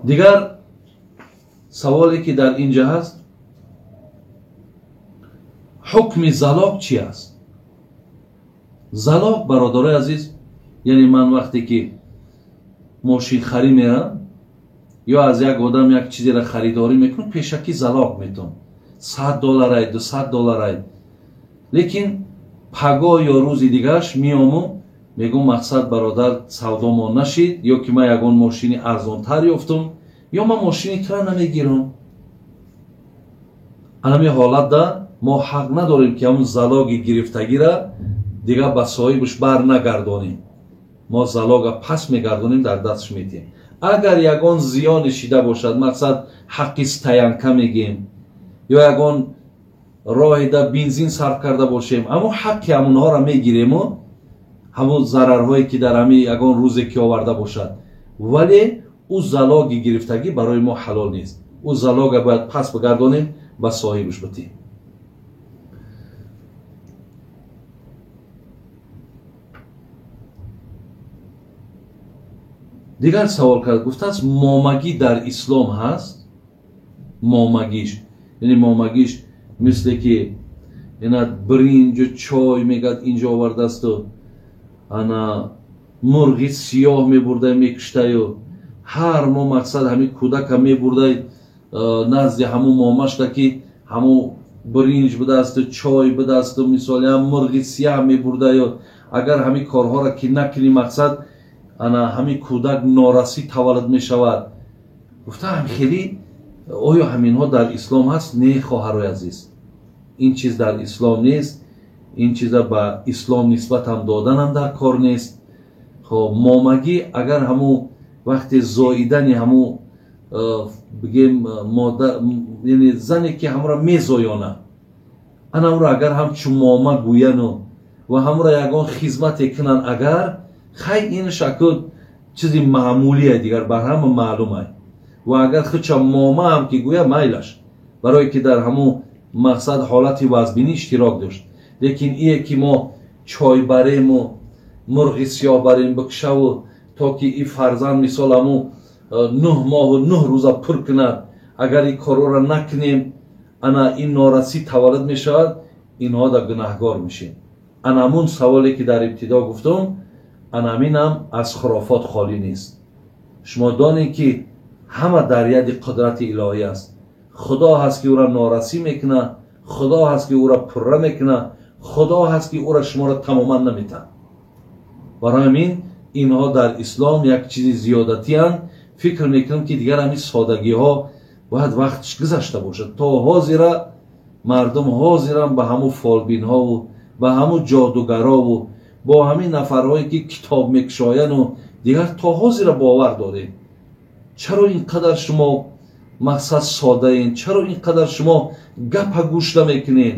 Дигар саволе ки дар инҷа ҳаст, ҳукми залог чи аст? Залог, бародарои азиз, яъне ман вақте ки мошинхарӣ мерам ё аз як одам як чизеро харидорӣ мекунам, пешакӣ залог метавам, $100 ай, $200 ай. Лекин пагоҳ ё рӯзи дигараш меому мегӯм, мақсад бародар, савдомон нашид, ё ки ман ягон мошини арзонтар ёфтум, ё ман мошини тура намегирам. Анами ҳолатда мо ҳақ надорем ки ҳамун залоги гирифтагира дигар ба соҳибаш бар нагардонем. Мо залога пас мегардонем, дар дастш метиҳем. Агар ягон зиёне шида бошад, мақсад ҳаққи стоянка мегем, ё ягон роҳида бензин сарф карда бошем, аммо ҳаққи ҳамонҳоро мегирему ҳамон зарарҳое ки дар ҳами ягон рӯзе ки оварда бошад. Вале ӯ залоги гирифтагӣ барои мо ҳалол нест. Ӯ залога бояд пас бигардонем, ба соҳибаш битем. Дигар савол кард, гуфтааст момагӣ дар ислом ҳаст? Момагиш, яъне момагиш мисле ки ина биринҷу чой мегӯяд инҷо овардаасту ана мурғи сиёҳ мебурдай мекуштаю ҳар мо мақсад ҳамин кӯдака мебурдай назди ҳамун момашда ки ҳамун биринҷ будаасту чой будаасту мисоли ҳам мурғи сиёҳ мебурдаю агар ҳамин корҳоро ки накунӣ, мақсад ана ҳамин кӯдак норасӣ таваллуд мешавад. Гуфтаам хеле оё ҳаминҳо дар ислом ҳаст? Не, хоҳарои азиз, ин чиз дар ислом нест. Ин чиза ба ислом нисбатам доданам дар кор нест. Хоб, момагӣ агар ҳамун вақте зоидани ҳамун бигем модар, яъне зане ки ҳамро мезоёна, ана ӯро агар ҳамчун мома гӯяну ва ҳамро ягон хизмате кунанд, агар хай ин шакл чизи маъмулие, дигар бар ҳама маълумай. Ва агар худша мома ҳам ки гӯя, майлаш, барое ки дар ҳамун мақсад ҳолати вазбинӣ иштирок дошт. Лекин ие ки мо чой барему мурғи сиёҳ барем бикшаву то ки и фарзанд мисол ҳамун 9 моҳу 9 рӯза пур кунад, агар ин корҳоро накунем, ана ин норасӣ таваллуд мешавад, инҳо да гунаҳгор мешем. Ана ҳамун саволе ки дар ибтидо гуфтум, ана ҳаминам аз хурофот холӣ нест. Шумо донед ки ҳама дар яди қудрати илоҳӣ аст. Худо ҳаст ки ӯро норасӣ мекунад, Худо ҳаст ки ӯро пурра мекунад, Худо ҳаст ки ӯро шуморо тамоман наметаҳад. Барои ҳамин инҳо дар ислом як чизи зиёдатиянд. Фикр мекунам ки дигар ҳамин содагиҳо бояд вақтш гузашта бошад. То ҳозира мардум ҳозирам ба ҳамун фолбинҳову ба ҳамун ҷодугарову бо ҳамин нафарҳое ки китоб мекушояну дигар то ҳозира бовар дорем. Чаро ин қадар шумо мақсад содаен? Чаро ин қадар шумо гапа гӯш намекунен?